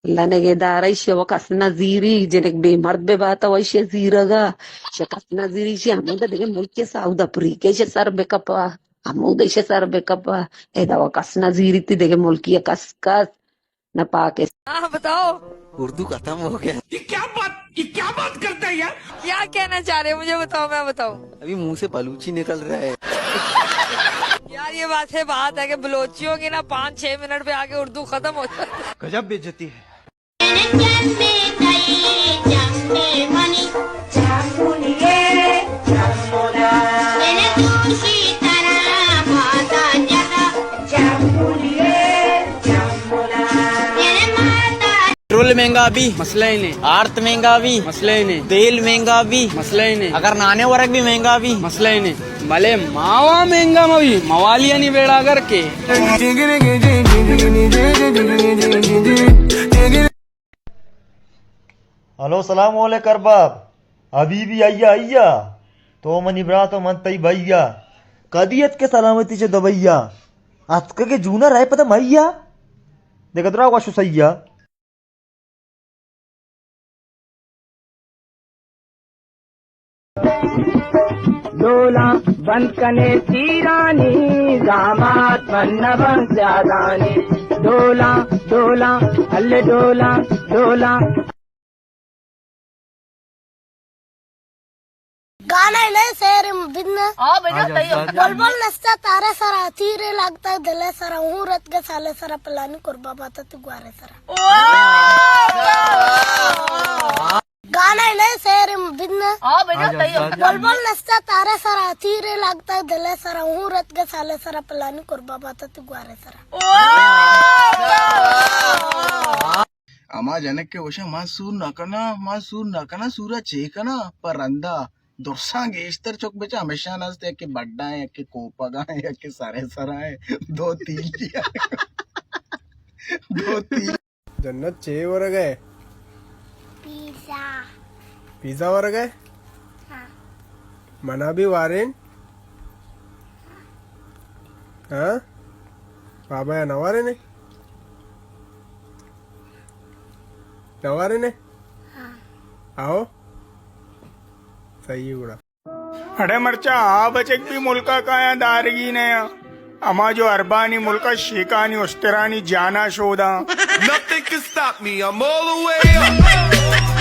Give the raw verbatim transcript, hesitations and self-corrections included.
اللہ نگہدار۔ ایشی و کس نا زیری، جنک بے مرد بے بات و ایشی زیرگا، ایشی کس نا زیری، ایشی ہمودا دگہ ملک ساؤتھ افریقہ ایشی سر بکپا، ہمودا ایشی سر بکپا۔ ادا و کس نا زیری تے دگہ ملکی کس کس نہ پاکستان۔ ہاں، بتاؤ۔ اردو ختم ہو گیا۔ یہ کیا بات، یہ کیا بات کرتا ہے یار؟ کیا کہنا چاہ رہے ہو؟ مجھے بتاؤ، میں بتاؤں۔ ابھی منہ سے بلوچی نکل رہا ہے۔ یار، یہ بات ہے، بات ہے کہ بلوچیوں کی نا پانچ چھ منٹ پہ آگے اردو ختم ہو جاتی ہے۔ گجب بے عزتی ہے۔ پٹرول مہنگا بھی مسئلہ ہی نہیں، آرت مہنگا بھی مسئلہ ہی نہیں، تیل مہنگا بھی مسئلہ ہی نہیں، اگر نانے ورگ بھی مہنگا بھی مسئلہ ہی نہیں، بھلے ماوا مہنگا ما بھی موالیانی بیڑا کر کے۔ ہلو، سلام علیک ارباب۔ حبیبی، آئیا، آئیا۔ تو منی برات و من تئی بھیا۔ کدی اتکے سلامتی چہ دبئی آ؟ اتکے کہ جون آ رہے پتہ مئی آ۔ دگہ درا وش و سہی آ۔ ڈولاں بند کنے تیرانی، زامات منبن زیادانی۔ ڈولاں، ڈولاں، ہلے ڈولاں، ڈولاں۔ گانا نئے شعر بن۔ آ بھیا، تئی بلبل نستا تارے سرا، تیرے لگتا دلے سرا، ہوں رت گسالے سرا، پلانی قربا باتا تو گوارے سرا۔ گانا نئے شعر بن۔ آ بھیا، تئی بلبل نستا تارے سرا، تیرے لگتا دلے سرا، ہوں رت گسالے سرا، پلانی قربا باتا تو گوارے سرا۔ ہما جنک کہ گوشہ، ما سور نہ کناں، ما سور نہ کناں، سورا چے کناں؟ پر ہندا درساں گیشتر چک بچا ہمیشان است، یا کہ بڈا ہیں، یا کہ کوپگا ہیں، یا کہ سرے سرا ہیں، دو تیلی ہیں۔ دو تیلی۔ جنت، چے ورگے؟ پیزا۔ پیزا ورگے؟ ہاں۔ منا بھی وارین؟ ہاں؟ بابا یا نہ وارینے؟ نہ وارینے؟ ہاں۔ آؤ۔ صحیح ہے گڑا۔ اڑے مرچا آ بچک بھی ملکا کایاں دارگی نیا۔ ہما جو اربانی ملکا شیکانی اشترانی جانا شوداں۔ Nothing can stop me, I'm all the way up.